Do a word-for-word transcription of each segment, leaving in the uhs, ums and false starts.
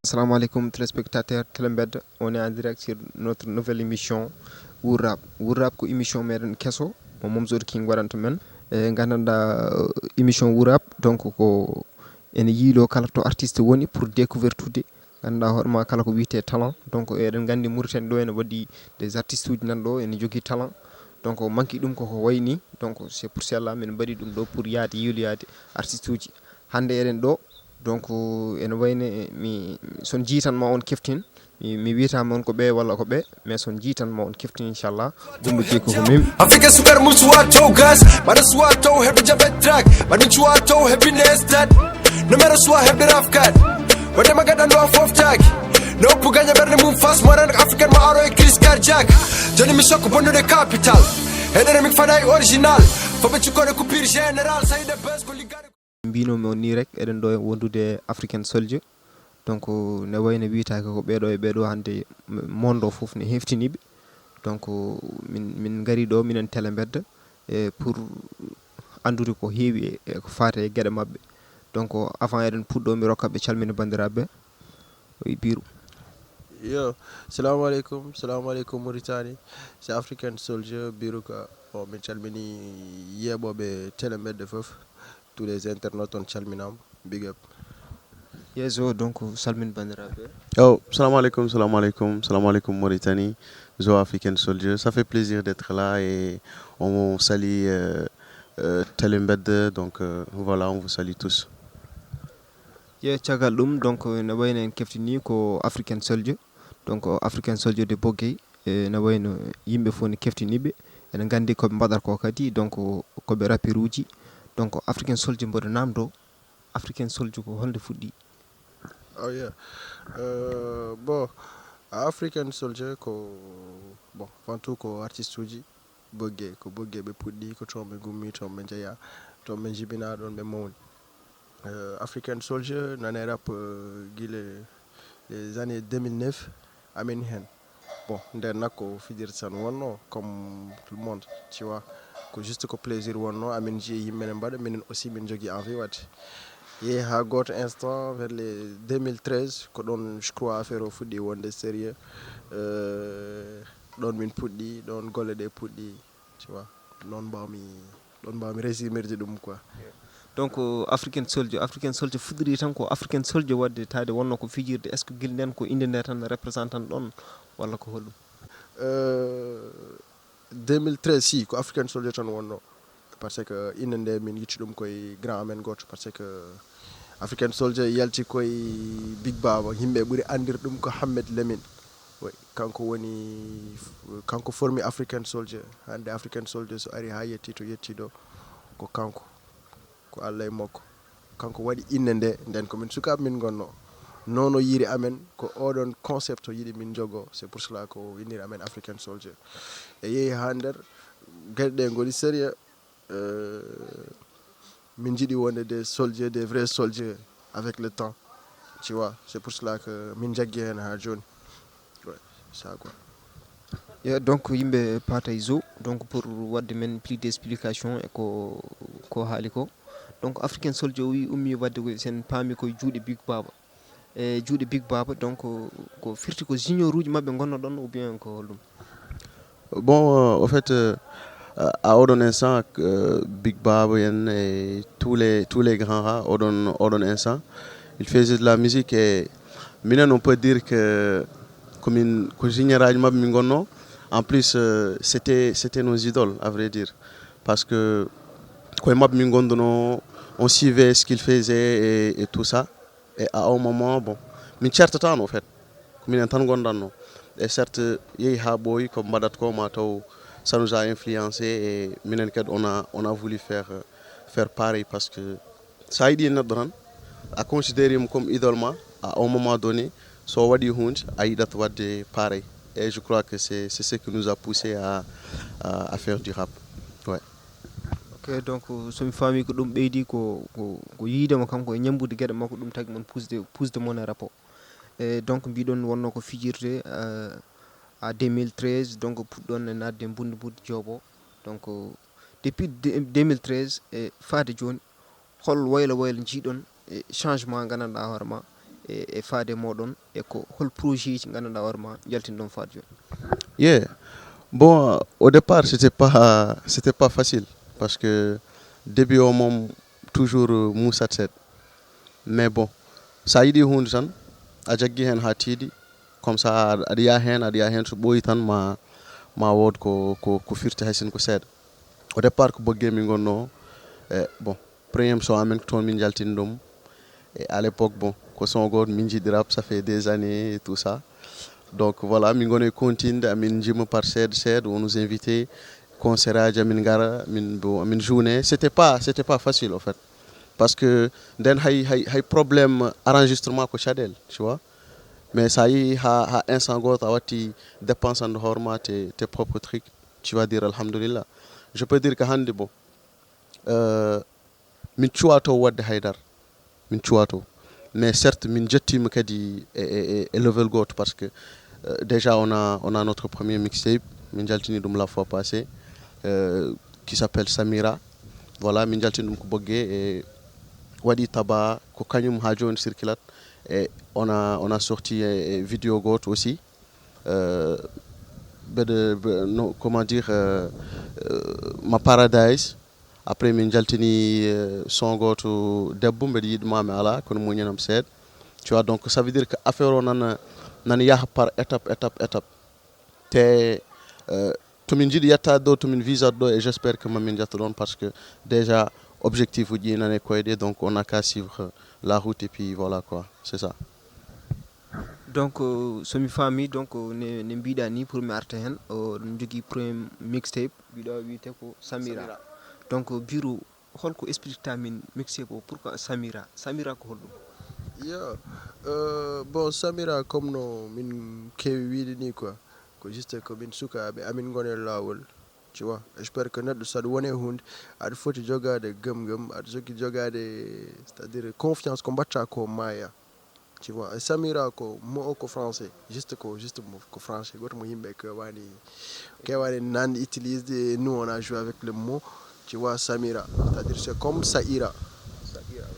Assalamu alaikum, téléspectateurs Télé Mbedda. On est en direct sur notre nouvelle émission Wurrap. Wurrap ko émission meɗen keso, mo Momzor King waɗanta men. E, gandanɗa, émission Wurrap, donc, ko ene yiilo kala to artiste woni pour découvrir tude. Gandanɗa hoore ma kala ko wiyete talent. Donc, eɗen gandi Mauritanie ɗo ene waɗi des artistes uji nan ɗo, ene jogui talent. Donc, manque ɗum koko wayni. Donc, c'est pour cela min mbaɗi ɗum ɗo pour yaade yiiloyade artiste uji. Hande eɗen ɗo, donc, ene wayne mi, son jiitan ma on keftin. Mi, mi wiyata ma on ko ɓe walla ko ɓe, mais son jiitan ma on keftin, inchallah. Gumba Jeey ko ko memi. Africa super mum suwa tow gas, mbaɗa suwa tow heɓe jaɓe track, mbaɗa suwa tow heɓe ne stade, numéro suwa heɓe rafkat. Waɗde ma gaɗa ɗo a foftaki, no oppu gaña ɓerde mum fas moran african ma aro e crise cardiaque. Joni mi sokko bonnude capital, heɗere mi fada e original, foɓe cikkore coupure général, sayde bes ko liggare. Mbinomi on ni rek, eɗen ɗo wondude African Soldier. Donc, ne wayno wiyetaake ko ɓeeɗo e ɓeeɗo hannde monde o fof ne heftiniɓe. Donc, min, min ngari ɗo, minen Télé Mbedda, e pour anndude ko heewi e, e ko faati e geɗe maɓɓe. Donc, avant eɗen puɗɗo, mi rokka ɓe calmina banndiraaɓe. Wi Biru. Yo, salamu alaikum, salamu alaikum Mauritanie. C'est African Soldier, Biruka. Bon, min calmini yeɓoɓe Télé Mbedda fof. Tous les internautes on calminama. Big up. Yeso, donc, salmin banndiraaɓe. Oh, salam alaikum, salam alaikum, salam alaikum Mauritanie. Zo African Soldier, ça fait plaisir d'être là et on salue euh, euh, Télé Mbedda. Donc euh, voilà, on vous salue tous. Ye caggal ɗum, donc, ne wayno en keftini ko African Soldier. Donc, African Soldier de Boggey, e ne wayno yimɓe fof ne keftiniɓe, ene nganndi ko ɓe mbaɗata ko kadi, donc, ko ɓe rapperuuji. Donc, African Soldier, mboɗo namdo, African Soldier ko holnde fuɗɗi? Oh yeah. Euh, bon, African Soldier ko, bon, avant tout ko artiste uji. Boggey, ko Boggey ɓe puɗɗi, ko toon ɓe ngummi, toon ɓe njeya, toon ɓe njibina, ɗoon ɓe mawni. Euh, African Soldier nane rap euh, gila les années deux mille neuf, amin heen. Bon, nden nak ko fijirde tan wonno, comme tout le monde, tu vois. Ko juste ko plaisir wonno, amin njiya yimɓe ne mbaɗa, minen aussi min njogii envie waɗde. Yehi haa gooto instant, vers les deux mille treize, ko ɗoon, je crois, affaire o fuɗɗi wonde sérieux. Euh, ɗoon min puɗɗi, ɗoon golle ɗe puɗɗi, tu vois. Noon mbawmi, ɗoon mbawmi résumirde ɗum, quoi. Donc, euh, African Soldier, African Soldier fuɗɗori tan ko African Soldier waɗde taade wonno ko fijirde. Est-ce que gila nden ko innde nde tan représentant ɗoon, walla ko holɗum? Euh, deux mille treize, si, ko African Soldier tan wonno. Par ce que innde nde min yitti ɗum koye grand amen gooto. Par ce que African Soldier yalti koye Big Baba. Yimɓe ɓuri anndir ɗum ko Hammed Lamine. Oui, kanko woni, kanko formi African Soldier. Hannde African Soldier so ari haa yetti to yetti ɗo, ko kanko. Ko Allah e makko. Kanko waɗi innde nde, nden ko min sukaaɓe min ngonno. Noon o yiiri amen, ko oɗon concept o yiɗi min njogo. C'est pour cela ko inniri amen African Soldier. E yehi haa nder, geɗe ɗe ngoni sérieux. Euh, min njiɗi wonde des soldiers, des vrais soldiers avec le temps. Tu vois, c'est pour cela que min jaggi heen haa jooni. Ouais, ça quoi. Yo, donc, yimɓe paatay zo, donc, pour waɗde men plus d'explication e ko, ko haali ko. Donc, African Soldier o wi ummi waɗde ko sen paami koye juuɗe Big Baba. E juuɗe Big Baba, donc, ko firti ko junior uji maɓɓe ngonno ɗon, ou bien ko holɗum? Bon, euh, au fait, euh, à Odon Instant, euh, Big Baba, et tous les, tous les grands, à Odon, Odon Instant, ils faisaient de la musique et maintenant, on peut dire que comme une cuisinière, en plus, euh, c'était, c'était nos idoles, à vrai dire. Parce que quand on suivait ce qu'ils faisaient et, et tout ça. Et à un moment, bon, min certatan, au fait, ko minen tan ngondanno. Et certes, yehi haa ɓooyi ko mbaɗat ko, ma taw ça nous a influencé et minen kadi on a, on a voulu faire, euh, faire pareil, parce que sa yiɗi neɗɗo tan, a considéré mo comme idole ma, à un moment donné, so waɗi hunde, a yiɗat waɗde pareil. Et je crois que c'est, c'est ce qui nous a poussé à, à, à faire du rap. Ouais. Ok, donc, somi faami ko ɗum ɓeydi ko, ko, ko yiide mo kanko e ñambude geɗe makko, ɗum tagi mon puusde, puusde mon e rap o. E donc, mbiɗon wonno ko fijirde, euh, à deux mille treize, donc, puɗɗon e naatde mbunndi mbunndi joobo. Donc, depuis de-, deux mille treize e faade jooni, hol waylo waylo njiiɗon e changement gandanɗa hoore ma e, e faade mooɗon, e ko hol projet ji nganndanɗaa hoore ma njaltinɗon faade jooni? Yeah. Bon, au départ, c'était pas, c'était pas facile parce que début o moom toujours muusat seeɗa. Mais bon, so a yiɗi huunde tan, a jaggi heen haa tiiɗi, comme ça aɗa yaha heen, aɗa yaha heen, so ɓooyi tan ma, ma wood ko, ko, ko firti hay sinno ko seeɗa. Au départ ko Boggee min ngonnoo, e bon, premier son amen ko toon min njaltini ɗum. E à l'époque, bon, ko son gooto min njiɗi rap, ça fait des années et tout ça. Donc voilà, min ngoni e continde, amin njima par seeɗa seeɗa, on nous invite, concert aji amin ngara, min, bon, amin joune. C'était pas, c'était pas facile en fait. Parce que nden hay, hay, hay problème enregistrement ko caɗeele, tu vois. Mais so a yehi ha, ha instant gooto a watti dépense ande hoore ma tes, tes propres trucs, tu vas dire alhamdulillah. Je peux dire que hannde, bon, euh, min cuwato waɗde haydara, min cuwato. Mais certes, min jettima kadi e, e, e, e level gooto parce que, euh, déjà on a, on a notre premier mixtape, min jaltini ɗum la fois passée, euh, qui s'appelle Samira. Voilà, min jaltini ɗum ko Boggee e waɗi taba ko kañum ha joni circulat. Et on a, on a sorti e, e vidéo gooto aussi. Euh, mbeɗa, mbe-, no, comment dire, euh, euh, ma paradise. Après min jaltini, euh, son gooto debbo, mbeɗa yiɗi ma mi ala, kono muñanam seeɗa. Tu vois, donc ça veut dire que affaire o nana, nana yaha par étape, étape, étape. Te, euh, to min njiɗi yettaade ɗo, to min visat ɗo, et j'espère que mamin jetta ɗon parce que déjà objectif uji nane koyɗe, donc on a qu'à suivre la route et puis voilà quoi, c'est ça. Donc, euh, so mi faami, donc, euh, ne, ne mbiɗa ni pour mi arta hen, oɗon jogii premier mixtape, mbiɗa wiyete ko Samira. Samira. Donc, euh, Biro, holko expliqueta min mixtape o, pourquoi Samira? Samira ko holɗum? Yo, euh, bon, Samira, comme no min keewi wiide ni quoi, ko juste ko min sukaaɓe, amin ngoni e laawol, tu vois. J'espère que neɗɗo saɗa woni e hunde, aɗa foti jogaade gëm-gëm, aɗa jogii jogaade, c'est-à-dire confiance ko mbaɗta ko maaya. Tu vois, e Samira ko mo o ko français, juste ko, juste mo ko français, goto mo yimɓe kewani, kewani nan utilisé, nous on a joué avec le mot, tu vois, Samira, c'est-à-dire c'est comme Saira.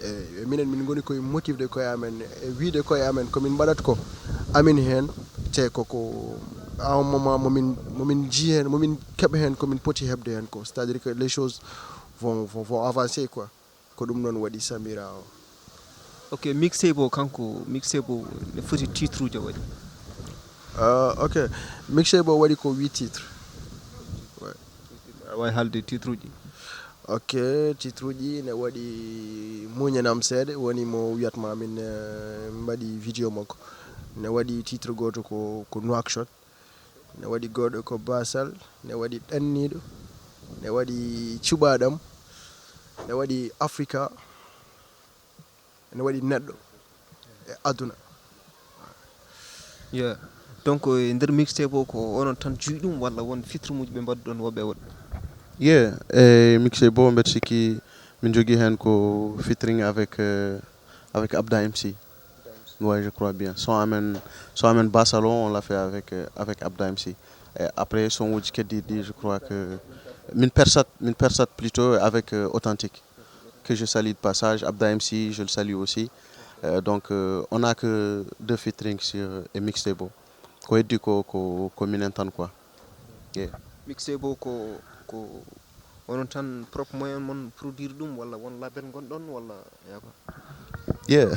E, e minen min ngoni koye motivde koye amen, e wiide koye amen ko min mbaɗat ko amin heen, te ko, ko à un moment momin, momin jii heen, momin keɓa heen ko min poti heɓde heen ko, c'est-à-dire que les choses vont, vont, vont avancer quoi. Ko ɗum noon waɗi Samira o. Ok, mixtape o kanko, mixtape o ne foti titre uji o waɗi? Ah, ok, mixtape o waɗi ko huit titres. Ouais. Aɗa waawi haalde titre uji? Ok, titre uji ne waɗi Muñanam Seeɗa, woni mo wiyatma min, eh, mbaɗi vidéo makko. Ne waɗi titre gooto ko, ko Nouakchott. Ne waɗi goɗɗo ko Basal, ne waɗi Ɗanniiɗo, ne waɗi Cuɓaaɗam, ne waɗi Afrika, ne waɗi Neɗɗo e Aduna. Yeah. Donc, e nder mixtape o, ko onon tan juwi ɗum, walla won featuring uji ɓe mbaɗuɗon woɓɓe e woɓɓe? Yeah, e mixtape o, mbeɗa sikki min jogii heen ko featuring avec, euh, avec Abda M C. Ouais, je crois bien. Son amen, son amen Basal o, on l'a fait avec, euh, avec Abda M C. Et après, son uji keddiiɗi, je crois que min persat, min persat plutôt avec, euh, Authentique, que je salue de passage. Abda M C, je le salue aussi. Euh, donc, euh, on a que deux featuring sur, euh, e mixtape o. Ko heddi ko, ko, ko minen tan quoi. Yeah. Mixtape o ko, ko onon tan propre moyen mon produire ɗum, walla won label ngonɗon, walla yako? Yeah.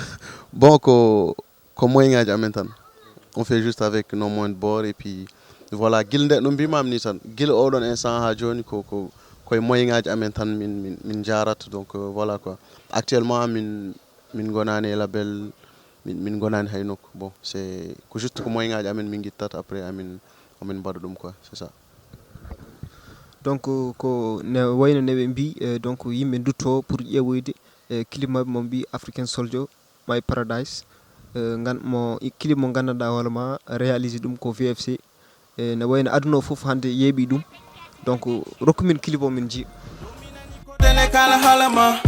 Bon, ko, ko moyen ngaji amen tan. On fait juste avec nos moyens de bord et puis voilà, gila nde no mbimami ni tan. Gila oɗon instant ha joni ko, ko, koye moyen ngaji amen tan min, min, min jarata. Donc, euh, voilà quoi. Actuellement, min, min gonani e label, min, min gonani hay nokku. Bon, c'est ko juste ko moyen ngaji amen min guittata, après amin, amin mbaɗa ɗum quoi, c'est ça. Donc, ko ne wayno ne ɓe mbi, eh, donc yimɓe dutto pour ƴeewoyde, eh, clip maɓɓe mo mbi African Soldier, My Paradise. Eh, ngan-, mo, i-, clip mo nganndanɗaa hoore ma, réalisé ɗum ko V F C. Eh, ne wayno aduna o fof hannde yeeɓi ɗum. Donc, rokku min clip o min njiya. Dene kala halama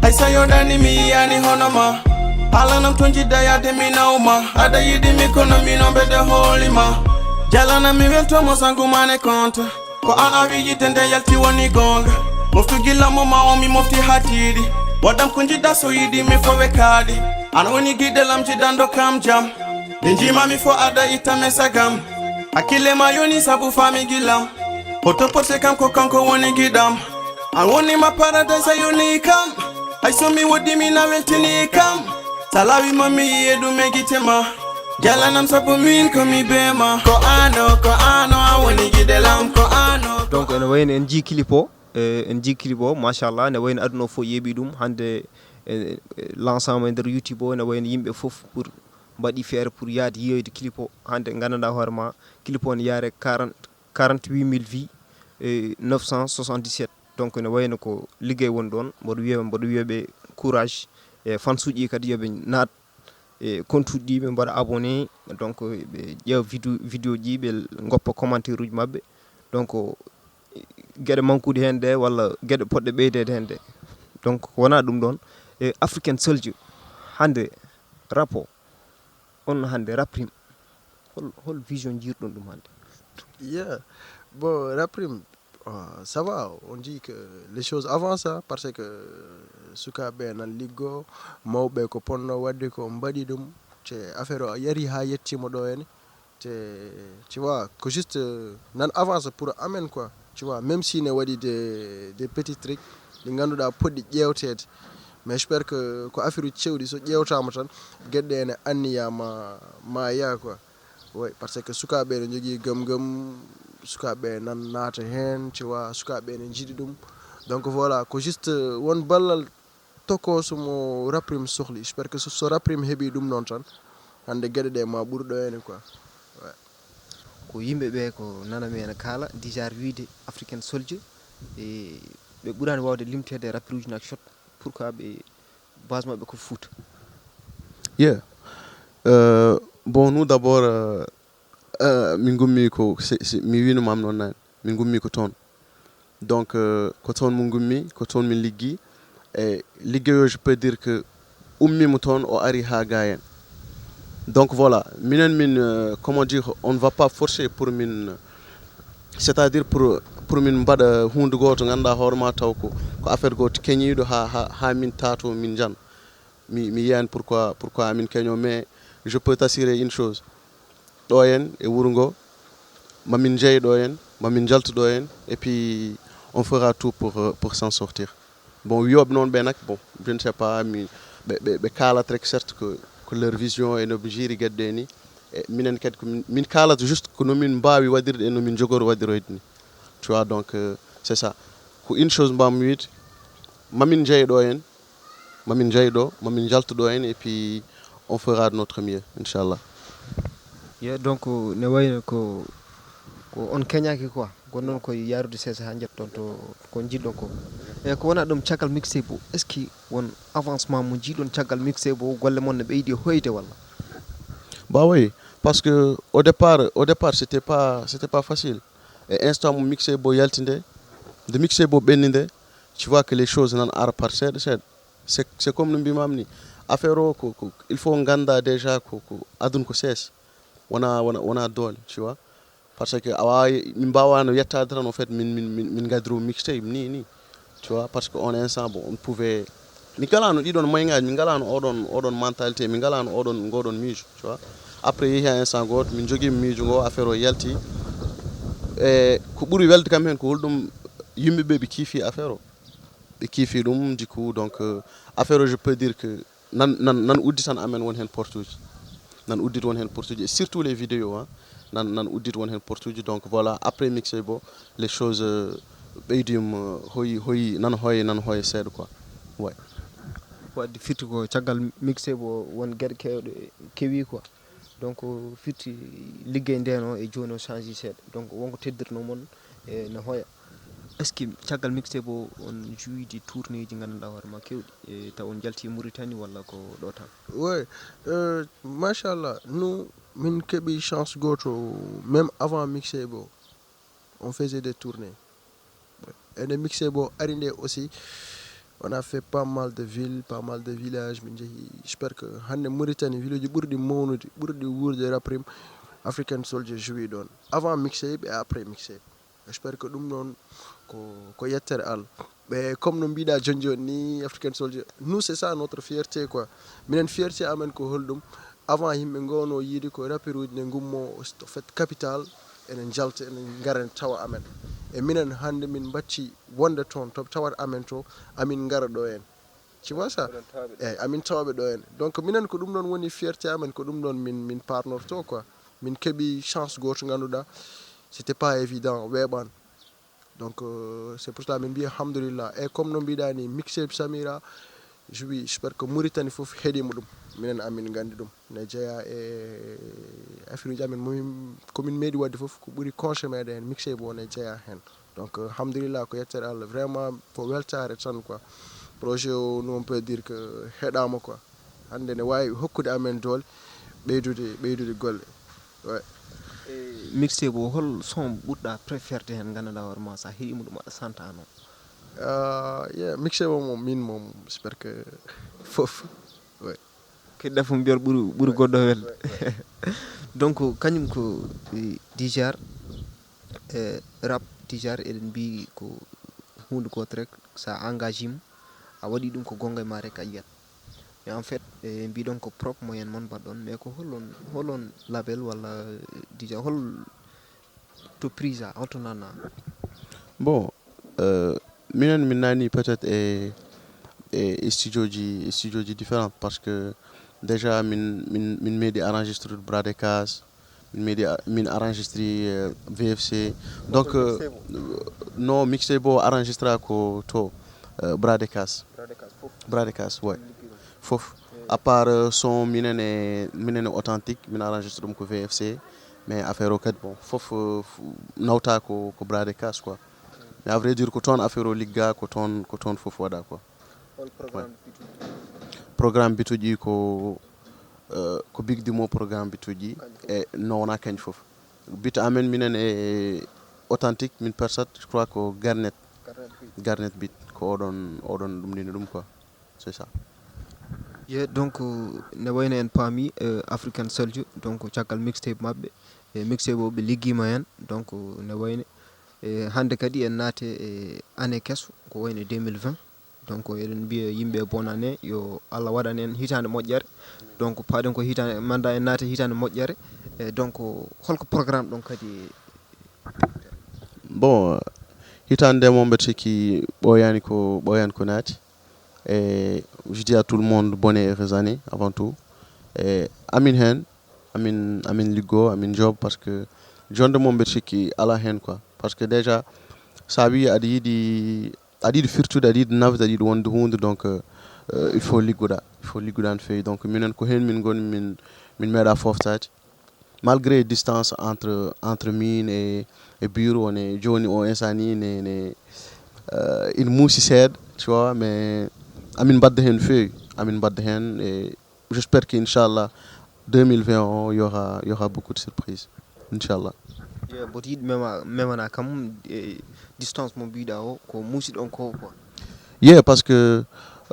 ay sayo dani mi yani hono ma. Alanam tonji dayade mi nawma. Ada yidi mi kono mi no bede holima. Jalana mi welto mo sangu mane konta. Ko an a wiyitende yalti woni gonga. Moftu gilla mo ma o mi mofti hatidi. Waɗam ko njiɗɗa so yiɗi mi fowe kaali. An woni giɗelam jiɗanɗo kam jam. Nde njima mi fo ada itta me sagam. Hakkille ma yoni sabu fami gilam. Hoto porse kam ko kanko woni giɗam. An woni ma paradise a yoni kam. Ay so mi woɗɗi mi na weltini kam. Salawi ma mi yiye ɗum e gite ma. Jalanam sabu min ko mi be ma. Ko ano, ko ano a woni giɗelam ko ano. Donc ene wayno en jii clip o, eh, en jii clip o, machallah, ne wayno aduna o fof yeeɓi ɗum. Hannde eh, eh, l'ensemble e nder YouTube o, ne wayno yimɓe fof pour mbaɗi feere pour yaade yiyoyde clip o. Hannde nganndanɗaa hoore ma clip o ne yaare quarante, quarante-huit mille vues et neuf cent soixante-dix-sept. Donc ne wayno ko liggey woni ɗon. Mboɗo wiya, mboɗo wiya ɓe courage, e fansuji kadi yoɓe naat e compte uji ɗi, ɓe mbaɗa abonné. Donc ɓe ƴeewa vidéo, vidéo ji, ɓe goppa commentaire uji maɓɓe. Donc geɗe mankuɗe heen ɗe walla geɗe poɗɗe ɓeydeede heen ɗe. Donc wona ɗum ɗon. E African Soldier, hannde rap o, on hannde Raprim, hol, hol vision jiirɗon ɗum hannde? Yeah. Bon, Raprim, uh, ça va, on dit que les choses avancent, hein, parce que sukaaɓe nan liggo, mawɓe ko ponno wadde ko mbaɗi ɗum, te affaire o yari ha yettima ɗo henne. Te, tu vois, ko juste euh, nan avance pour amen quoi. Tu vois, même si ne waɗi des, des petits trucs ɗi ngannduɗaa poɗɗi ƴeewteede. Mais j'espère que ko affaire uji cewɗi so ƴeewtaama tan, geɗɗe ene anniya ma, ma yaa quoi. Oui, parce que sukaaɓe ene njogii gëm-gëm, sukaaɓe nan naata heen, tu vois, sukaaɓe ene njiɗi ɗum. Donc voilà, ko juste euh, won ballal tokooso mo Raprim sohli. J'espère que so, so Raprim heɓi ɗum noon tan, hannde geɗe ɗe ma ɓur ɗo henne quoi. Ouais. Ko yimɓe ɓe ko nanami ene kaala déjà wiide African Soldier, e ɓe ɓurani wawde limteede rappeur uji nak shot. Pourquoi ɓe base maɓɓe ko Fouta? Yeah. Euh, bon, nous d'abord, euh, euh, min gummi ko si, si, mi wino mam noon nani. Min gummi ko toon. Donc euh, ko toon min gummi, ko toon min liggi. E liggeyo, je peux dire que ummi mo toon, o ari ha gayen. Donc voilà, minen min euh, comment dire, on ne va pas forcer pour min, c'est-à-dire pour pour min mbaɗa hunde gooto, ngannduɗaa hoore ma taw ko ko affaire gooto keñiiɗo ha ha ha min taato min njan. Mi mi yiyani pourquoi pourquoi amin keño, mais je peux t'assurer une chose, ɗo en e wuro ngo, mamin jeey ɗo en, mamin njaltu ɗo en, et puis on fera tout pour euh, pour s'en sortir. Bon, wiyooɓe noon ɓe nak, bon, je ne sais pas, mi ɓe ɓe ɓe kaalat rek, certes que que leur vision e no ɓe jiiri geɗe ɗe ni. E minen kadi ko min min kaalata juste ko no min mbaawi waɗirde e no min njogori waɗiroyde ni. Tu vois, donc euh, c'est ça. Ko une chose mbawmi wiide, mamin jeey ɗo en, mamin jeey ɗo, mamin njaltu ɗo en, et puis on fera de notre mieux, inchallah. Ye donc ne wayno ko ko on keñaki quoi, ko noon koye yarude seesa ha jetton to ko jiɗɗon ko. E ko wona ɗum caggal mixtape o, est ce que won avancement mo jiiɗon caggal mixtape o, golle mon ne ɓeydi hoyde walla? Bah oui, parce que au départ au départ c'était pas c'était pas facile. E instant mo mixtape o yalti nde, nde mixtape o ɓenni nde, tu vois que les choses nan ara par seeɗa seeɗa. C'est c'est comme no mbimam ni, affaire o ko ko il faut ganda déjà ko ko aduna ko seesa, wona wona wona doole, tu vois. Parce que a wawi min mbawano yettade tan, en fait, min min min min gadiro mixtape ni ni, tu vois, parce que on instant bon on pouvait, min ngalano ɗiɗon moygaji, min ngalano oɗon oɗon mentalité, min ngalano oɗon ngoɗon miijo, tu vois. Après yeehi ha instant goto min jogui miijo ngo, affaire o yalti. E ko ɓuuri welde kam hen ko holɗum, yimɓeɓe ɓe kiifi affaire o, ɓe kiifi ɗum, du coup donc euh, affaire o je peux dire que nan nan nan udditi tan amen won hen porte uji, nan udditi won hen porte uji, et surtout les vidéos hein, nan nan udditi won hen porte uji. Donc voilà, après mixtape o, les choses euh, ɓeydima euh, hoyi hoyi nan hoye nan hoye seeɗa quoi. Ouais. Wadde firti ko caggal mixtape o won gueɗe kewɗe kewi quoi. Donc firti liggey nden o e joni o change seeɗa, donc wonko teddirno mon e no hoya. Est ce que caggal mixtape o on jouidi tourné ji ganduɗa hoore ma kewɗi, e taw on jalti Mauritanie walla ko ɗo tan? Ouais, euh, machallah, nous min keɓi chance goto, même avant mixtape o on faisait des tournées. Ene mixtape o ari nde aussi, on a fait pas mal de villes, pas mal de villages, min jeehi, j'espère que hande Mauritanie ville uji ɓurɗi mawnude, ɓurɗi wuurde Raprim, African Soldier jouit ɗon avant mixtape et après mixtape. J'espère que ɗum ɗon ko ko yettere Allah. Ɓe, comme no mbiɗa joni joni ni, African Soldier, nous, c'est ça notre fierté, quoi. Minen, fierté amen ko holɗum? Avant, yimɓe ngono yiide ko rapperuji ne ngummo, en fait, capital, enen jalta, enen ngara, en tawa amen. E minen hannde min mbatti wonde toon, to tawat amen to, amin ngara ɗo en. Tu vois ça? Eyi, amin tawaɓe ɗo en. Donc, minen ko ɗum ɗon woni fierté amen, ko ɗum ɗon min, min parnorto, quoi. Min keɓi chance goto, ngannduɗaa, c'était pas évident, weeɓan. Donc, euh, c'est pour cela min mbiya alhamdulillah. Et comme no mbiɗa ni, mixtape Samira, je wi, j'espère que Mauritanie fof heɗima ɗum. Minen amin nganndi ɗum. Ne jeeya e affaire uji amen, momin, ko min meeɗi waɗde fof, ko ɓuri consommé ɗe heen, mixtape o ne jeeya heen. Donc, euh, alhamdulillah, ko yettere Allah. Vraiment, ko weltaare tan, quoi. Projet o, nous, on peut dire que heɗama, quoi. Hannde ne waawi hokkude amen doole, ɓeydude, ɓeydude golle. Ouais. E mixtape o, hol son ɓurɗa préférde heen, nganndanɗaa hoore ma, so a heɗima ɗum aɗa santa no? Ah, yeah, mixtape o moom, min moom, j'espère que fof. Ouais. Keɗɗa fof mbiyat ɓuri, ɓuri goɗɗo welde. Donc, kañum ko, e, Dijar, e, rap Dijar, eɗen mbiyi ko huunde gooto rek, so a engagima, a waɗi ɗum ko goonga e ma rek a yiyat. Mais en fait, e, mbiɗon ko propre moyen mon mbaɗɗon, mais ko holon, holon label walla, e, Dijar, hol to prise a, holto nanna? Bon, euh, minen min nani peut-être e, e studio ji, e studio ji différent, parce que déjà min, min, min meeɗi enregistré Bras de Casse, min meeɗi a- min enregistré euh, V F C. Donc, euh, non, mixtape o enregistré ko to euh, Bras de Casse. Bras de Casse, ouais. Fof. À part euh, son minen e, minen e Authentique, min enregistré ɗum ko V F C. Mais affaire o kadi, bon, fof euh, f- nawta ko, ko Bras de Casse, quoi. Mais à vrai dire, ko toon affaire o ligga, ko toon, ko toon fof waɗa, quoi. Hol programme bituji? Programme bituji ko euh, ko bigdi mo programme bituji e nowna kañ fof. Bit amen minen e Authentique, min persat, je crois ko Garnet. Garnet bit, ko oɗon, oɗon ɗum nini ɗum, quoi. C'est ça. Ye, donc, ne wayno en paami, euh, African Soldier, donc caggal mixtape maɓɓe, e mixtape o ɓe liggima heen, donc ne wayno, e hannde kadi en naate e année keso, ko wayno deux mille vingt. Donc eɗen mbiya yimɓe bonne année, yo Allah waɗan en hitaande moƴƴere. Donc paaɗen ko hitaande, manda en naate hitaande moƴƴere. E donc holko programme ɗon kadi? Bon, hitaande mo mbeɗa sikki ɓooyaani ko, ɓooyaani ko naati. Et je dis à tout le monde bonne et heureuse année avant tout. E amin heen, amin, amin liggo, amin job, parce que jonde mo mbeɗa sikki ala heen, quoi. Parce que déjà, so a wi aɗa yiɗi, aɗa yiɗi firtude, aɗa yiɗi nawde, aɗa yiɗi wonde huunde, donc euh, il faut liggoɗa, il faut liggoɗa no feewi. Donc minen ko heen min ngoni, min, min meeɗa fooftaade. Malgré distance entre, entre min e, e bureau, ne jooni o instant ni ne, ne euh, ina muusi seeɗa, tu vois, mais amin mbadda heen no feewi, amin mbadda heen. E j'espère que inchallah deux mille vingt o, y aura, y aura beaucoup de surprises, inchallah. Ye, mboɗo yiɗi mema, memana kam, e distance mo mbiɗa o, ko muusiɗon ko, quoi? Yeah, parce que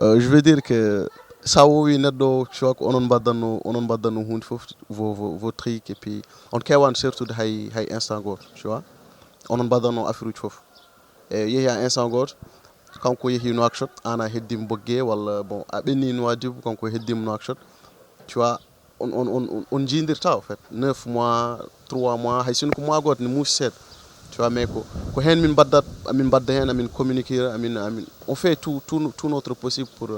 euh, je veux dire que so a wowi neɗɗo, tu vois, ko onon mbaddanno, onon mbaddanno huunde fof, vos, vos, vos trucs, et puis on kewan surtout hay, hay instant gooto, tu vois. Onon mbaddanno affaire uji fof. E yehi à instant gooto, kanko yehi Nouakchott, an a heddima Boggee, walla bon, a ɓenni Nouadhibou, kanko heddima Nouakchott, tu vois. On, on, on, on, on jiidirta, en fait, neuf mois, trois mois, hay sino ko mois gooto ne muusi seeɗa, tu vois. Mais ko, ko heen min mbaddat, amin mbadda heen, amin communiquer, amin, amin, on fait tout, tout, tout notre possible pour,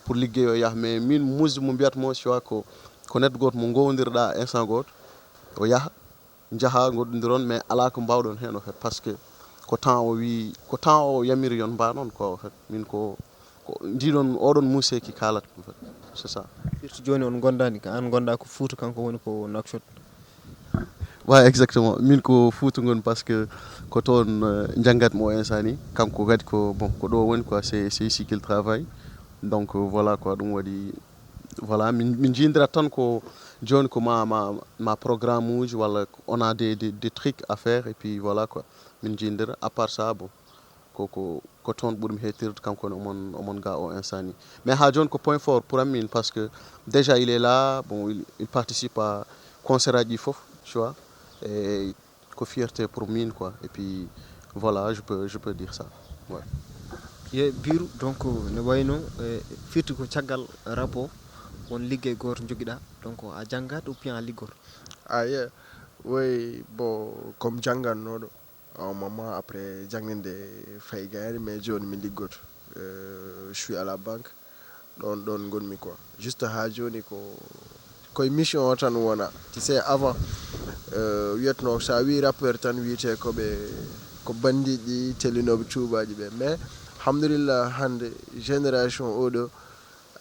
pour liggeey o yaha. Mais min, muusde mo mbiyat mo, tu vois, ko, ko neɗɗo gooto mo ngowndirɗa instant gooto, o yaha, njaha, ngoɗɗondiron, mais alaa ko mbaawɗon heen, en fait, parce que ko temps o wi, ko temps o yamiri yon mbaɗon, quoi, en fait. Min ko, ko ndiɗon, oɗon muuse ki kaalata, en fait. C'est ça. Firti jooni on ngondaani ka, an ngonda ko Fuuta, kanko woni ko Nouakchott. Ouais, exactement. Min ko Fuuta ngon, parce que ko toon euh, njanngat mo instant ni. Kanko kadi ko, bon, ko ɗo woni, quoi, c'est, c'est ici qu'il travaille. Donc euh, voilà, quoi, ɗum waɗi, voilà, min, min jiidirat tan ko jooni ko ma, ma, ma programme uji, walla on a des, des, des trucs à faire, et puis voilà, quoi. Min jiidira, à part ça, bon, ko, ko, ko toon ɓurmi heetirde, kanko ne omon, omon ga o instant ni. Mais ha jooni ko point fort pour amin, parce que déjà il est là, bon, il, il participe à concert aji fof, tu vois. Et ko fierté pour min, quoi. Et puis voilà, je peux, je peux dire ça. Ouais. Ye biiru, donc, ne wayno, eh, firti ko caggal rap o, won liggey gooto njogiɗaa, donc a janngat ou bien a liggoto? Ah, yeah. Oui, bon, comme janngannooɗo, à un moment après, jannde nde fayi gayani, mais jooni mi liggoto. Euh, je suis à la banque. Ɗon, ɗon ngonmi quoi. Juste haa jooni ko, koye mission o tan wona. Tu sais, avant, euh, wiyatno, so a wii rappeur tan wiyetee ko ɓe, ko bandiiɗi, tellinooɓe tuubaaji ɓe. Mais, alhamdulillah, hannde, génération oɗo,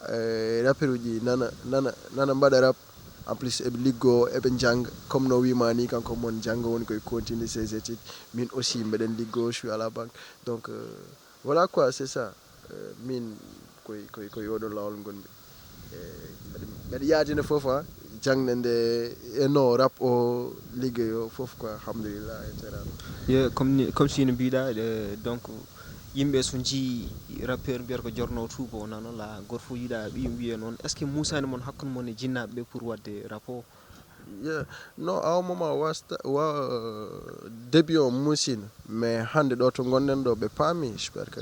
eh, rappeur uji nana, nana, nana mbaɗa rap. En plus, eɓe liggo, eɓe njannga. Comme no wiima ni, kanko mon jannga woni koye continue ses études. Min aussi, mbeɗen liggo, je suis à la banque. Donc, euh, voilà quoi, c'est ça. Euh, min koye, koye, koye oɗo laawol ngonmi. Eh, mbeɗa, mbeɗa yaadina fof, ah. Jannde nde, e no rap o, liggey o, fof quoi, alhamdulillah, et cetera. Ye, comme ni, comme si no mbiɗa, eh, donc, yimɓe so njii rappeur mbiyata ko jorno tuubo, nano la, goto fof yiɗa ɓiyum wiye noon. Est-ce que muusani mon hakkunde mon e jinnaaɓe ɓe pour waɗde rap o? Yeah. Non, à un moment, wa sta-, wa, euh, début o muusino. Mais hannde ɗo to ngonɗen ɗo, ɓe paami. J'espère que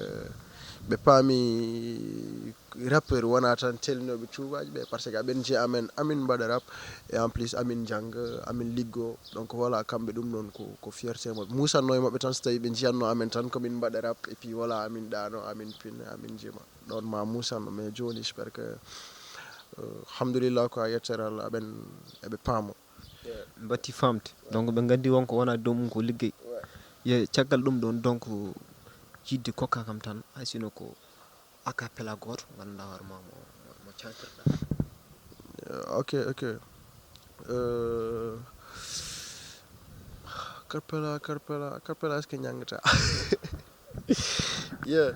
ɓe paami rappeur wona tan tellinooɓe tuubaaji ɓe, parce que aɓen njiya amen, amin mbaɗa rap, et en plus amin njannga, amin liggo. Donc voilà, kamɓe ɗum noon ko, ko fierté maɓɓe. Muusatno e maɓɓe tan so tawi ɓe njiyatno amen tan ko min mbaɗa rap, et puis voilà, amin ɗaano, amin pina, amin jima. Ɗon ma muusatno, mais jooni j'espère que, euh, alhamdulillah, ko a yettere Allah, aɓen, eɓe paamo. Mbatti famde. Donc ɓe nganndi wonko wona dow mum ko liggey. Ouais. Ye caggal ɗum ɗon, donc, yiɗde kokka kam tan, hay sino ko a cappella gooto, ngannduɗaa hoore ma mo, mo, mo cantirɗaa. Euh, ok, ok. Euh, cappella, cappella, cappella, est-ce que njanngataa? Yeah.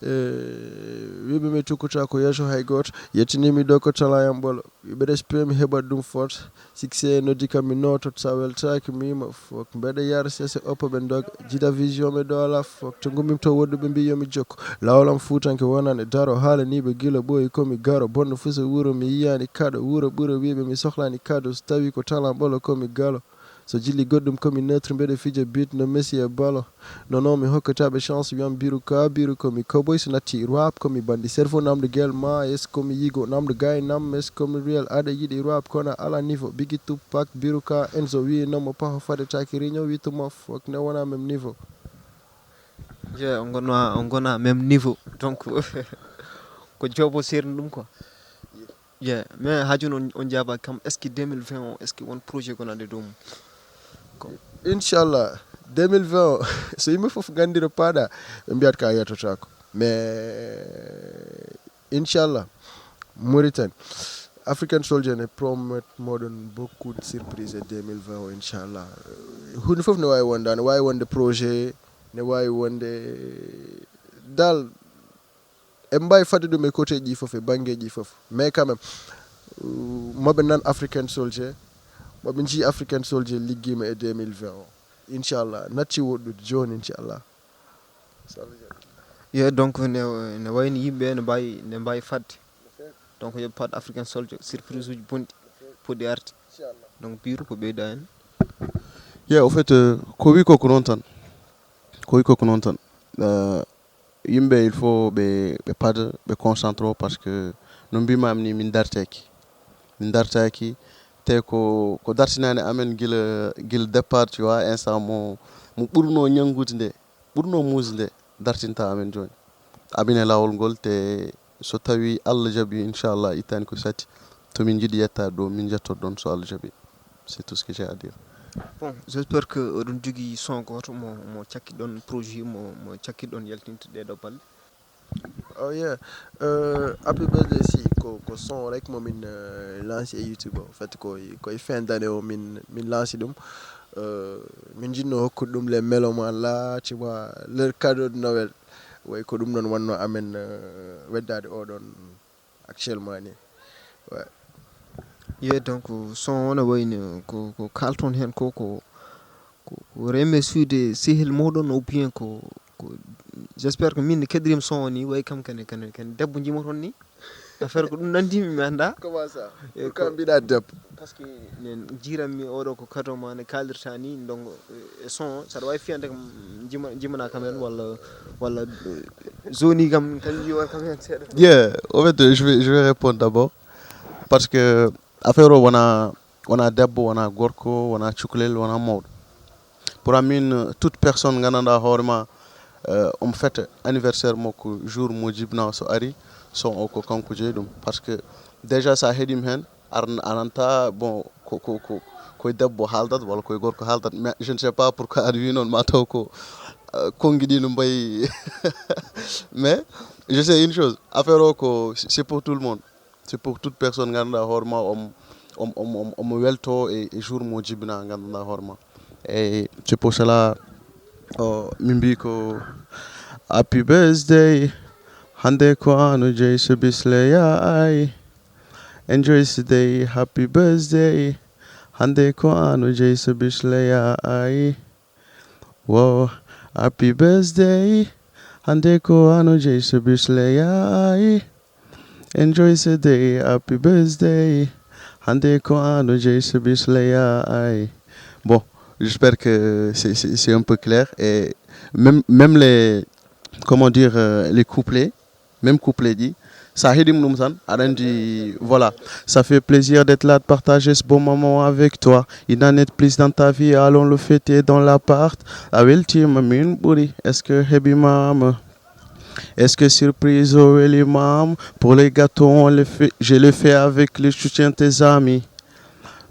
Eh, wiɓe mi tukkuta ko yeeso hay gooto. Yettinimi ɗo ko talayam ɓolo. Wiɓe respect mi heɓat ɗum fort. Succès noddi kam mi nootot, sa weltaaki mi yima fok. Mbeɗa yara sese oppo ɓe dog. Jida vision ɓe ɗo ala fok. To ngumim to woɗɗuɓe mbi yomi jokko. Laawol am fuutanke wonande daro. Haalaniɓe gila ɓooyi komi garo. Bonno fuso wuro mi yiyani kaɗo. Wuro ɓuro wiɓe mi sohlani kaɗo. So tawi ko talam ɓolo komi galo. So jilli goɗɗum komi neutre, mbeɗa fija beat no Messi e ballon. Non, non, mi hokkataɓe chance, wiyam biru ka, biru komi cowboy, so natti rap komi bandi. Cerveau namdo gel ma, es komi yigo, namdo gay nam, es komi real, aɗa yiɗi rap kono ala niveau. Biggie Tupac, biru ka, Enzo wi nomo paho fade taki riño, wi tuma fok ne wona même niveau. Je, on gona, on gona même niveau. Donc, ko jobo serni ɗum quoi. Yeah, mais haa jooni on, on njaabaaki kam, est-ce que deux mille vingt o, est-ce que won projet gonande dow mum? Ko inchallah, deux mille vingt o, so yimɓe fof nganndino paaɗa, ɓe mbiyat ka yettotaako. Mais inchallah, Mauritanie, African Soldier ne promet moɗon beaucoup de surprise e deux mille vingt o, inchallah. Huunde fof ne waawi wonde, ne waawi wonde projet, ne waawi wonde dal, en mbaawi fadde ɗum e côté ji fof, e banngeeji fof. Mais quand même, euh, moɓe nan African Soldier, moɓe njii African Soldier liggiima e deux mille vingt o. Inchallah, natti woɗɗude jooni, inchallah. Yo, donc, ne, ne wayni yimɓe ne mbaawi, ne mbaawi fadde. Donc, yo paat African Soldier, surprise uji bonɗi, poɗɗi arde. Donc, Biiru ko ɓeyda en. Yeah, au fait, euh, ko wi ko ko noon tan. Ko wi ko ko noon tan. Euh, yimɓe, il faut ɓe, ɓe paada, ɓe concentre o, parce que no mbimami ni, min dartaki. Min dartaki, te ko, ko dartinani amen gila, gila départ, tu vois, instant mo, mo ɓurno ñanngude nde, ɓurno muusde nde, dartinta amen jooni. Amin e laawol ngol, te so tawi Allah jaɓi, inchallah, ittani ko sati, to min njiɗi yettaade ɗo, min jettoto ɗon so Allah jaɓi. C'est tout ce que j'ai à dire. Bon, j'espère que oɗon jogii son gooto mo, mo cakkiɗon projet, mo, mo cakkiɗon yaltinde ɗee ɗoo balɗe. Oh yeah. Euh, Happy Birthday si ko, ko son rek mo min, euh, lancé e YouTube o. En fait, ko, ko e fin d'année o min, min lancé ɗum. Euh, min jinno hokkude ɗum les mélomanes là, tu vois, leur cadeau de Noël. Way ko ɗum noon wonno amen, euh, weddaade oɗon actuellement ni. Ouais. Ye, donc, son o no wayni ko, ko kalton heen ko, ko, ko, ko remerciude sehil moɗon ou bien ko, ko J'espère que min keɗirim son o ni, way kam kene, kene, kene debbo jimoton ni. Affaire ko ɗum nandimi, mi annda. Comment ça? Pourquoi mbiɗa debbo? Parce que nen jiiranmi oɗo ko kado ma ne kalirta ni, donc e son saɗa wawi fiyande kam, jima jimana kam hen walla walla zoni kam tan jiwa kam hen seeɗa. Yeah, en fait, je vais, je vais répondre d'abord. Parce que affaire o wona wona debbo, wona gorko, wona cukalel, wona mawɗo. Pour amin, toute personne gandanɗa hoore ma, euh, omo fête anniversaire makko, jour mo jibna so ari, son o ko kanko jeeyi ɗum. Parce que déjà sa heɗima hen, ar ananta bon ko ko ko koye debbo haaldat walla koye gorko haaldat, mais je ne sais pas pourquoi aɗa wi noon, ma taw ko euh, konngi ɗi no mbayi. Mais je sais une chose, affaire o ko c'est pour tout le monde. C'est pour toute personne ganduɗa hoore ma om om om om omo welto e, e jour mo jibina ganduɗa hoore ma. Eyyi, c'est pour cela o min mbi ko happy birthday. Hande ko ano jeyi so bisle yaay. Enjoy today, happy birthday. Hande ko ano jeyi so bisle yaay. Wow, happy birthday. Hande ko ano jeyi so bisle yaay. Enjoy today, happy birthday. Hande ko ano jeyi so bisle yaay. Bon, j'espère que c'est, c'est, c'est un peu clair. Et même, même les, comment dire, euh, les couplets, même couplet dit, ça aide nous, ça, voilà. Ça fait plaisir d'être là, de partager ce bon moment avec toi. Une année de plus dans ta vie, allons le fêter dans l'appart. Aweltima min ɓuri, est-ce que heɓimama? Est-ce que surprise o welimam? Pour les gâteaux, on les fait, je les fais avec le soutien de tes amis.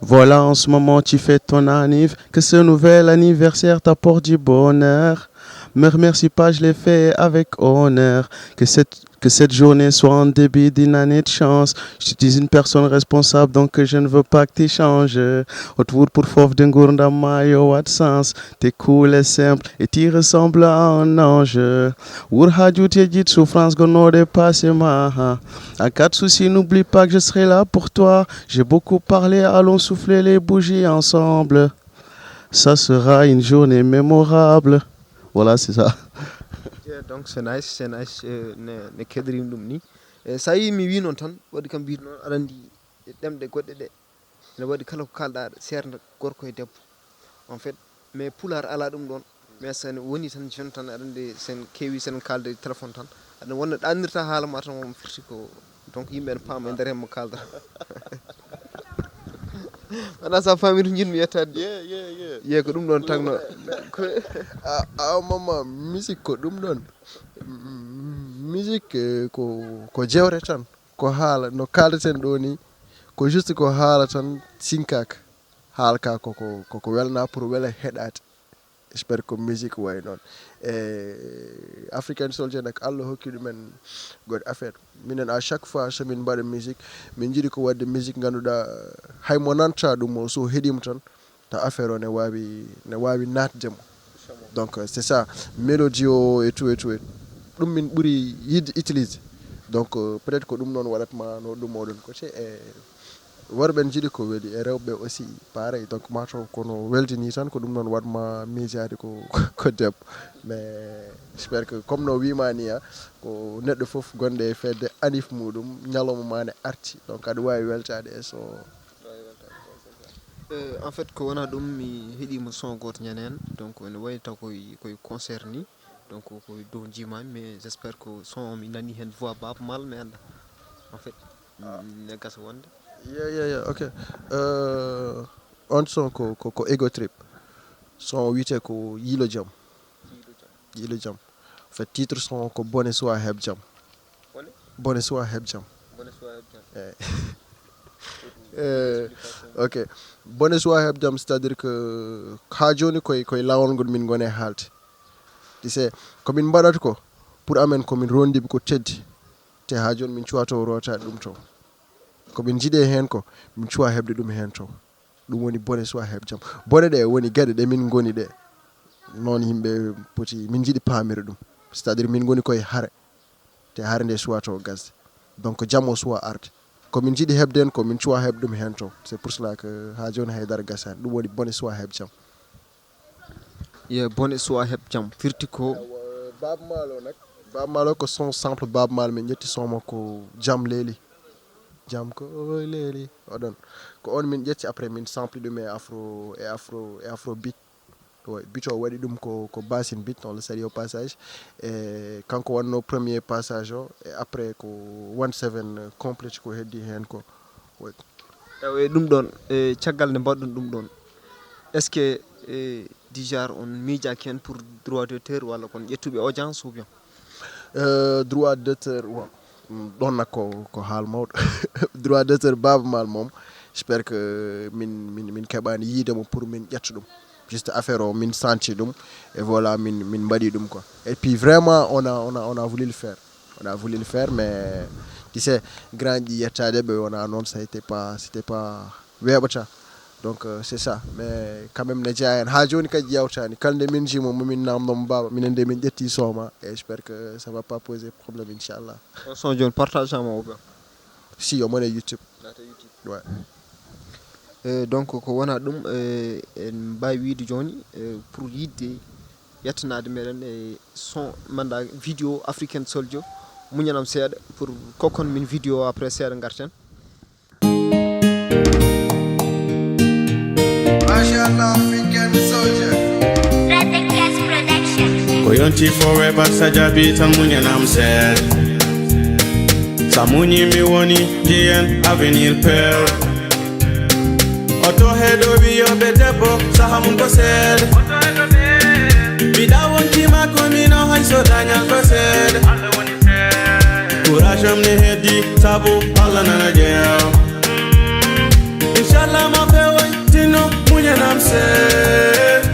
Voilà, en ce moment, tu fêtes ton anniv. Que ce nouvel anniversaire t'apporte du bonheur. Me remercie pas, je l'ai fait avec honneur. Que cette, que cette journée soit un début d'une année de chance. Je suis une personne responsable, donc je ne veux pas que tu changes. Autour pour fauve de gourda mayo, what sens? T'es cool et simple, et tu ressembles à un ange. Wurhaju te dit souffrance, gono de passe ma. En cas de souci, n'oublie pas que je serai là pour toi. J'ai beaucoup parlé, allons souffler les bougies ensemble. Ça sera une journée mémorable. Voilà, c'est ça. Yeah, donc c'est nice, c'est nice, euh, ne ne keɗirim ɗum ni. E sa yi mi wi noon tan, waɗi kam mbiyde noon aɗa andi ɗemɗe goɗɗe ɗe ene waɗi kala ko kalɗa, seernda gorko e debbo. En fait, mais pulaar ala ɗum ɗon. Mais sen woni tan jeune tan, aɗa andi sen keewi sen kalde téléphone tan, aɗa wonno ɗannirta haala ma tan, omo firti ko donc yimɓe ene paama e nder hemmo kaldata. Wona sa faami to jiɗmi yettade ɗo. Yeah, yeah, yeah. Ye ko ɗum ɗon tagno. A, a mama, musique ko ɗum ɗon. Musique eh, ko ko jewte tan, ko haala no kaldeten ɗo ni. Ko juste ko haala tan, sinkaka. Haala ka koko koko welna pour wela heɗade. J'espère ko musique way noon. E African Soldier nak, Allah hokki ɗumen good affaire. Minen à chaque fois so min mbaɗa musique, min jiɗi ko wadde musique ganduɗa hay mo nanta ɗum o, so heɗima tan ta affaire o ne wawi ne wawi natde mo. Donc c'est ça, mélodie o et tout et tout et ɗum min ɓuri yidde utilise. Donc euh, peut-être ko ɗum noon waɗatma no ɗum oɗon côté e worɓe ne jiɗi ko weli e rewɓe aussi pareil. Donc mataw kono weldini tan ko ɗum noon waɗma miijaade ko ko debbo. Mais j'espère que comme no wima ni a ko neɗɗo foof gonɗo e fedde anif muɗum, ñalawma ma ne arti, donc aɗa wawi weltade e so. Euh, en fait ko wona ɗum, mi heɗima son goto ñande hen, donc ene wayi taw koye koye concert ni. Donc ko dow jimami, mais j'espère que son o mi nani hen voix baba mal mi anda. En fait ne gasa wonde. Yeah, yeah, yeah, ok. Euh, on son ko ko, ko Ego Trip. Son o wiyete ko Yiilo Jam. Yiilo Jam. En fait titre son o ko Bone Suwa Heb Jam. Bone Suwa Heb Jam. Bone Suwa Heb Jam. Eh. Eh, ok. Bone Suwa Heb Jam, c'est-à-dire que ha joni koye koye lawol ngol min gone haalde. Tu sais, ko min mbaɗata ko pour amen ko min rondiɓe ko teddi. Te ha joni min cuwa to rotade ɗum to. Ko min jiiɗe hen ko min cuwa heɓde ɗum hen to. Ɗum woni bone suwa heɓ jam. Bone ɗe woni geɗe ɗe min goni ɗe. Noon yimɓe poti, min jiiɗi paamira ɗum. C'est-à-dire min goni koye hare. Te hare nde suwa to gasde. Donc jam o suwa arde. Ko min jiiɗi heɓde hen ko min cuwa heɓ ɗum hen to. C'est pour cela que ha joni haydara gasani. Ɗum woni bone suwa heɓ jam. Ye bone suwa heɓ jam firti ko. Baaba Maal o nag, Baaba Maal o ko son sample Baaba Maal, min ƴetti son makko Jam Leeli. Jam ko leeli, oɗon. Ko on min ƴetti, après min sample ɗum e afro, e afro, e afro beat. Ouais, beat o waɗi ɗum ko, ko Basin Beat, on le salue au passage. E kanko wonno premier passage o, e après ko One Seven Complete ko heddi heen ko. Ouais. Ewa, e ɗum ɗon, e caggal nde mbaɗɗon ɗum ɗon, est ce que e dijar on miijaaki heen pour droit d'auteur walla kon ƴettuɓe audience ou bien? Euh, droit d'auteur, wa- mm, ɗon nag ko, ko haal mawɗo. Droit d'auteur Baaba Maal moom, j'espère que min, min, min keɓaani yiide mo pour min ƴetta ɗum. Juste affaire o min santi ɗum, et voilà, min, min mbaɗi ɗum quoi. Et puis vraiment on a, on a, on a voulu le faire. On a voulu le faire, mais tu sais, grand ɗi yettaade ɓe wona noon, ça été pas, c'était pas weeɓata. Donc euh, c'est ça, mais quand même ne jeyaa heen haa jooni kadi yawtaani. Kala nde min njii mo, momin namno mo, baaba, minen nde min ƴetti son ma, et j'espère que ça va pas poser problème, inchallah. On son jooni partage ama o ga? Si, omo e YouTube. Naata YouTube. Ouais. E donc ko wona ɗum, e en mbaawi wiide jooni, e pour yiɗde yettanaade meɗen e son manda vidéo African Soldier, muñanam seeɗa pour kokkon min vidéo après seeɗa ngarten. Mashallah, African Soldier. Production. Ko yonti forever, sa jaɓi tan muñanam seeɗa. Sa muñi mi woni ndiyen avenir peur. Oto heɗo wiyoɓe debbo saha mum ko seeɗa. Mbiɗa wonti makko mino hay so dañal ko seeɗa. Courage am ne heddi sabu Allah nana jeew. Inchallah ma fewoy tinno muñanam seeɗa.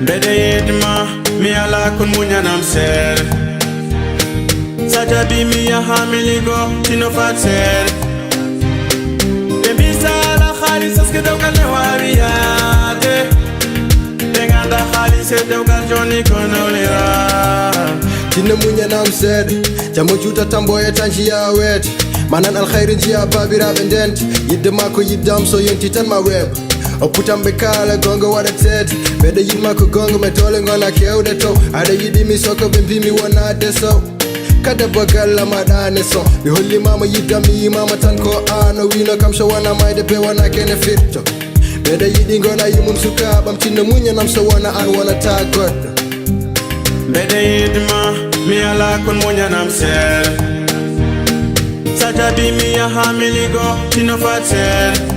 Mbeɗa yiɗi ma mi ala kon muñanam seeɗa. Sa jaɓi mi yaha mi ligo tinno fat seeɗa. Ɓe mbi sa ala haalis est ce que dewgal ne waawi yaade? Ɓe ganda haalis e dewgal joni ko nawlira. Tinno muñanam seeɗa, jamma juuta tambo e tan jiya weete. Manan alkhayri jiya babiraɓe ndente. Yidde ma ko yiddam, so yonti tan ma weeɓa. O putam ɓe kala gonga waɗateede. Mbeɗa yiɗma ko gonga, mais doole gona kewɗe to. Aɗa yiɗi mi soko ɓe mbi mi wonade so. Ka debbo galla ma ɗane so. Mi hollima mo yiddam, mi yimama tan ko an. O wino kam so wona mayde be wona kene firto. Mbeɗa yiɗi gona yumum sukaɓam, tinno muñanam so wona an wonata goɗɗo. Mbeɗa yiɗi ma mi ala kon muñanam seeɗa. Sa jaɓi mi yaha mi ligo tinno fat seeɗa.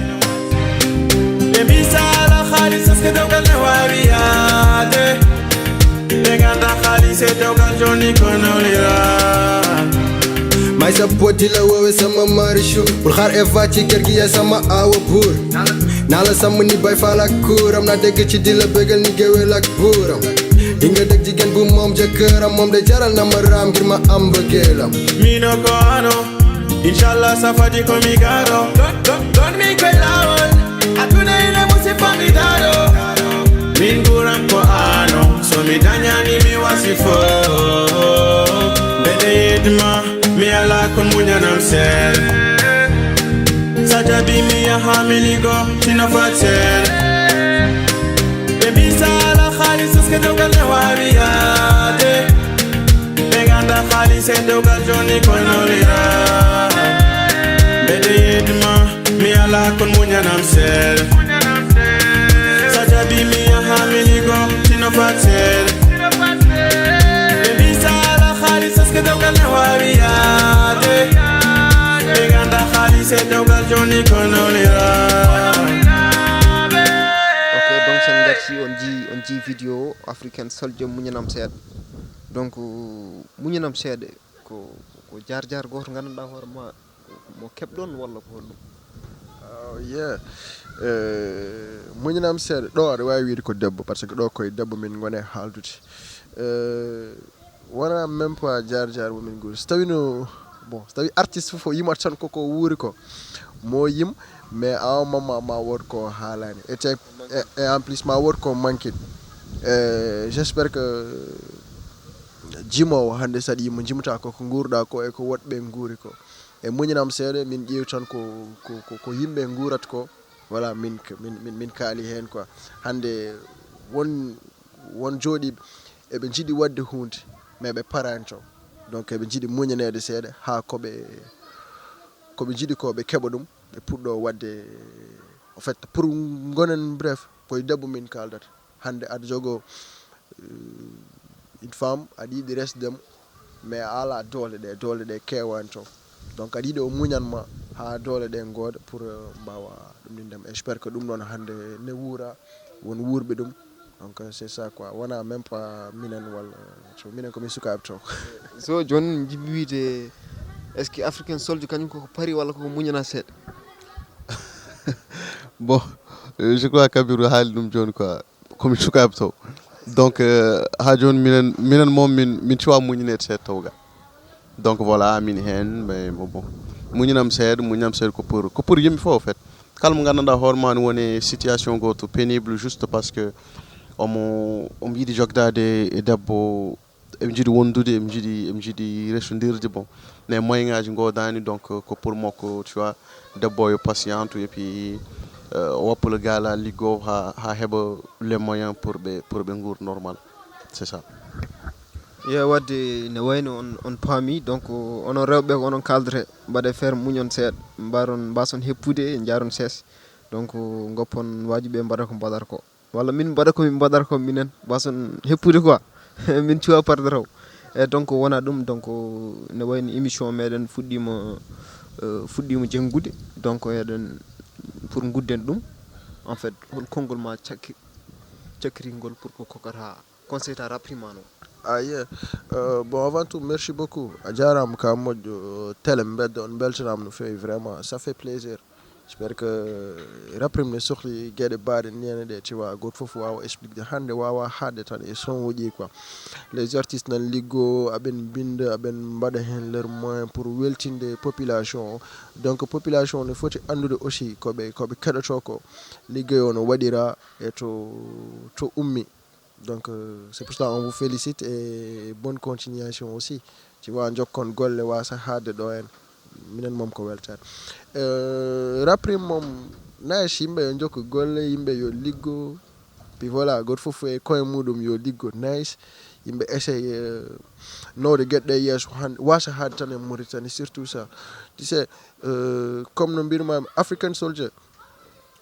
Ɓe mbi sa ala haalis est ce que dewgal ne waawi yaade? Ɓe ganda haalis e dewgal joni ko nawlira. May sa poddi la wowe sama marichu. Bul xaar Eva ci kër gi, yaay sama awa buur. Naa la sàmm ni bay faal ak kuuram, naa dégg ci di la bégal ni géwél ak buuram. Di nga dégg jigéen bu moom jëkkëram, moom de jaral na ma raam ngir ma am mbëggeelam. Mino ko ano, inchallah sa fadi ko mi garo. Don, don, don mi koy lawol, aduna ina musi fami daro. Min guram ko ano, so mi dañani mi wasi fo. Mbeɗa yiɗi ma, mi ala kon muñanam seeɗa. Sa jaɓi mi yaha mi ligo, tinno fat seeɗa. Ɓe mbi sa ala haalis est ce que dewgal ne waawi yaade? Ɓe ganda haalis e dewgal joni ko nawlira. Mbeɗa yiɗi ma, mi ala kon muñanam seeɗa. Sa jaɓi mi yaha mi ligo tinno fat seeɗa. Ɓe mbi sa ala haalis est ce que dewgal ne waawi yaade? Ɓe ganda haalis e dewgal joni ko nawlira. Ok, donc sen ngarti on jii on jii vidéo African Soldier muñanam seeɗa. Donc muñanam seeɗa ko ko jaar jaar goto gandanɗa hoore ma mo keɓɗon walla ko holɗum? Oh, yeah. Eh, muñanam seeɗa ɗo aɗa wawi wiide ko debbo, par ce que ɗo koye debbo min gone haaldude. Eh, wona même pas jaar jaar momin guuri, so tawi no bon, so tawi artiste fof o yimata tan koko wuuri ko mo yim. Mais awa mamma ma wood ko haalani, et, et, et en plus ma wood ko manquide. Eh, j'espère que jimowo hande saɗa yimo jimata koko guurɗa ko e ko woɗɓe guuri ko. E muñanam seeɗa min ƴeewi tan ko ko ko, ko yimɓe guurat ko. Voilà, min min min, min kaali heen quoi. Hande won won jooɗiiɓe eɓe njiɗi waɗde huunde, Mais ɓe paraani to. Donc eɓe njiɗi muñaneede seeɗa haa ko ɓe ko ɓe njiɗi ko ɓe keɓa ɗum, ɓe puɗɗo waɗde. En fait, pour ngonen bref, ko e debbo min kaaldata. Hannde aɗa jogo, euh, une femme, aɗa yiɗi resde mo, mais a alaa doole ɗe, doole ɗe keewaani to. Donc aɗa yiɗi o muñan ma haa doole ɗe ngooda pour, euh, mbaawa ɗum ɗin dem. Et j'espère que ɗum ɗon hannde ne wuura, won wuurɓe ɗum. Donc euh, c'est ça quoi, wona même pas minen walla, so minen ko min sukaaɓe to. So jooni jiɗmi wiide, est ce que African Soldier kañum koko pari walla koko muñana seeɗa? Bon, euh, je crois Kabiru haali ɗum jooni quoi, komin sukaaɓe taw. Donc euh, haa jooni minen minen moom min min cuwa muñineede seeɗa taw ga. Donc voilà, min heen, mais bon, bon, muñinam seeɗa, muñinam seeɗa ko pour ko pour yimɓe fof en fait. Kala mo nganndanɗaa hoore ma ne woni situation gooto pénible juste parce que omo omo yiɗi jogdaade e debbo, eɓe njiɗi wondude, eɓe njiɗi eɓe njiɗi resondirde. Bon, mais moyen ngaji ngoodani, donc euh, ko pour makko, tu vois, debbo yo patiente et puis euh, o woppa le gala liggo ha ha heɓa les moyens pour ɓe pour ɓe nguur normal. C'est ça. Yo wadde ne wayno on on paami, donc onon rewɓe ko onon kaldete, mbaɗe feere muñon seeɗa, mbaron mbason heppude, jaron sees, donc ngoppon wajuɓe mbaɗa ko mbaɗata ko, walla min mbaɗa ko min mbaɗata ko minen, mbason heppude quoi. Min cuwa parde taw. E donc wona ɗum, donc ne wayno émission meɗen fuɗɗima, euh, fuɗɗima janngude, donc eɗen pour gudden ɗum. En fait, hol konngol ma cakki cakkirigol pour ko kokata conseil ta raprimano? Ah yeah. Euh, bon, avant tout, merci beaucoup. A jaaraama ka moƴƴo, euh, télé mbedda, on mbeltanaama no feewi vraiment, ça fait plaisir. J'espère que raprim ne sohli geɗe baaɗe nene ɗe, tu vois, gooto fof waawa expliquede hannde, waawa haɗde tan e son uji quoi. Les artistes nan liggo, aɓen mbinda, aɓen mbaɗa heen leur moyen pour weltinde population o. Donc population ne foti anndude aussi ko ɓe ko ɓe keɗoto ko, liggey o no waɗira e to to ummi. Donc euh, c'est pour cela on vous félicite et bonne continuation aussi. Tu vois, jokkon golle wasa haade ɗo en. Minen moom ko weltaade. Euh, raprim moom, nice, yimɓe yo jokku golle, yimɓe yo liggo. Puis voilà, gooto fof e koye muɗum yo liggo, nice. Yimɓe essaye euh, nawde geɗe ɗe yeeso hannde, wasa haade tan e Mauritanie, surtout ça. Tu sais, euh, comme no mbirma African Soldier,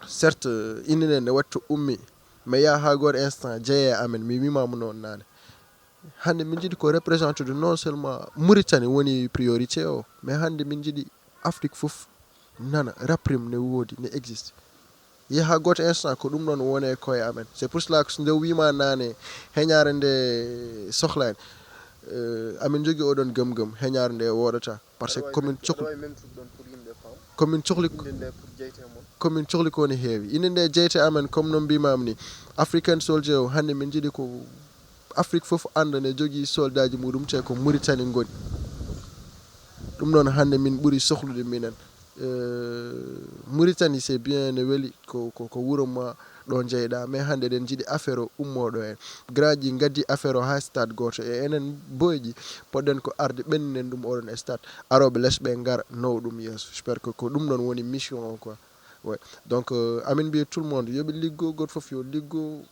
certes, inde nde ne waɗi to ummi, mais yaha haa gooto instant jeye e amen, mi wimama noon naane. Hannde min njiɗi ko représenté de non seulement Mauritanie woni priorité o, mais hannde min njiɗi Afrique fof nana raprim ne woodi, ne existe. Yaha haa gooto instant ko ɗum ɗon woni e koye amen. C'est pour cela que so nde wima naane heñaare nde sohlani, euh, amin jogii oɗon gëm-gëm, heñaare nde woodata. Parce que komin cohli komin cohli komin cohli ko ne heewi. Inde nde jeyte amen, comme no mbimami ni, African Soldier o, hannde min njiɗi ko Afrique fof annda ne jogii soldaaji muɗum te ko Mauritanie ngoni. Ɗum noon hannde min ɓuri sohlude minen. Euh, Mauritanie c'est bien, ne weli, ko ko ko wuro ma, ɗo jeyɗa, mais hannde eɗen njiɗi affaire o ummoɗo en. Grand ji gaddi affaire o ha stade goto e enen boyji poɗɗen ko arde ɓenninen ɗum oɗon stade, aroɓe les ɓe ngara nawa ɗum yeeso. J'espère que ko ɗum ɗon woni mission o quoi. Ouais. Donc euh, amin mbiya tout le monde yoɓe liggo, goto fof yo liggo,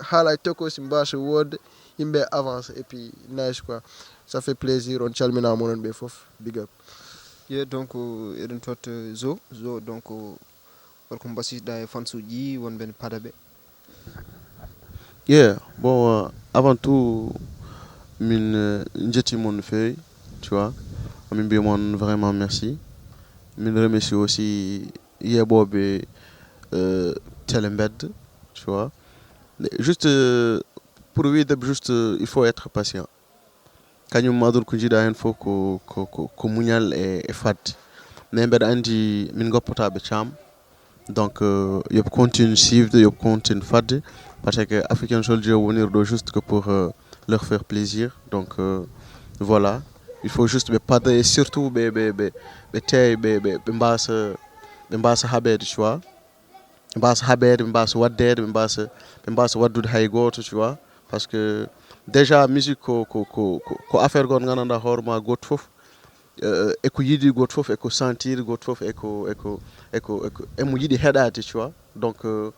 haala e teko si mbasa wodde, yimɓe avance et puis nice quoi. Ça fait plaisir, on calminama onon ɓe fof, big up. Ye donc eɗen totta zo zo donc holko mbasiyɗa e fansuji wonɓe ne pada ɓe? Yeah, bon, euh, avant tout, min euh, jetti mon no feewi, tu vois. Min mbiya mon vraiment merci. Min remercie aussi yeɓoɓe euh, télé mbedda, tu vois. Juste euh, pour wiide juste euh, il faut être patient. Kañum aduna ko jiiɗa heen fof ko ko ko ko muñal e e fadde. Mais mbeɗa anndi min ngoppotaaɓe caam. Donc euh, yoɓe continue suivde, yoɓe continue fadde. Parce que African Soldier woniri ɗo juste que pour euh, leur faire plaisir. Donc euh, voilà, il faut juste ɓe pada et surtout ɓe ɓe ɓe ɓe teey ɓe ɓe ɓe mbasa ɓe mbasa haɓeede, tu vois. Ɓe mbasa haɓeede, ɓe mbasa waddeede, ɓe mbasa ɓe mbasa waddude hay gooto, tu vois. Parce que déjà musique ko ko ko ko affaire goto gandanɗa hoore ma goto fof euh, eko yiɗi goto fof, eko sentir goto fof, eko eko eko eko emo yiɗi heɗade, tu vois. Donc euh,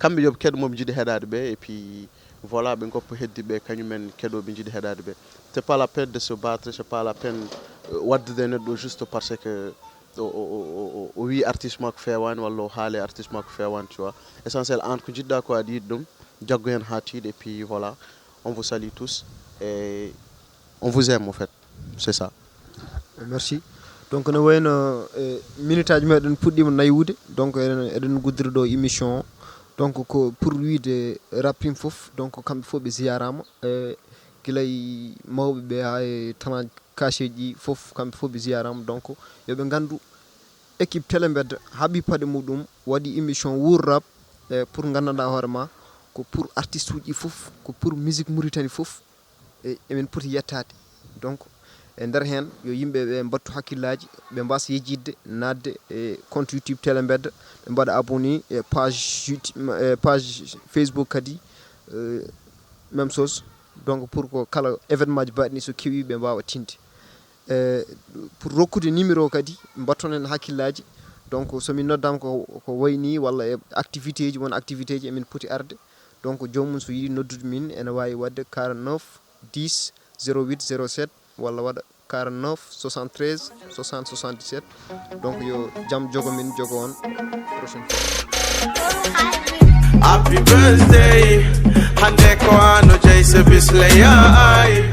kamɓe yoɓe keɗo moɓe jiɗi heɗade ɓe et puis Voilà, ɓe goppa heddi ɓe, kañumen keɗoɓe jiɗi heɗade ɓe. C'est pas la peine de se battre, c'est pas la peine, euh, waddude neɗɗo juste parce que o, o, o, o, o wi artiste makko fewani walla o haali artiste makko fewani, tu vois. Essentiel, an ko jiɗɗa ko aɗa yiɗi ɗum, jaggo hen ha tiiɗi, et puis voilà, on vous salue tous et on vous aime, en fait. C'est ça. Merci. Donc no wayno e minutaji meɗen puɗɗima naywude, donc eɗen eɗen guddiri ɗo émission o. Donc ko pour wiide Rap Team fof, donc kamɓe fof ɓe ziyarama, e gilay mawɓe ɓe ha e tana kaseji ɗi fof, kamɓe fof ɓe ziyarama. Donc yoɓe gandu équipe Télé Mbedda haɓi paɗe muɗum, waɗi émission Wuur Rap, e pour gandanɗa hoore ma ko pour artiste uji ɗi fof, ko pour musique Mauritanie fof, e emin poti yettade. Donc e nder hen yo yimɓe ɓe mbattu hakkillaji, ɓe mbasa yejjidde, nadde e compte YouTube Télé Mbedda, ɓe mbaɗa abonné e page YouTube, e page Facebook kadi, e même chose. Donc pour ko kala événement ji baɗni so kewi ɓe mbawa tinde, e pour rokkude numéro kadi mbatton hen hakkillaji. Donc somin noddama ko ko wayni walla e activité ji, won activité ji emin poti arde. Donc joomum so yiɗi noddude min ene wawi wadde quarante-neuf dix zéro huit zéro sept walla waɗa quarante-neuf soixante-treize soixante soixante-dix-sept. Donc yo jam jogo min jogo on. Prochaine fois. Happy birthday, hande ko ano jay se bisle yaay.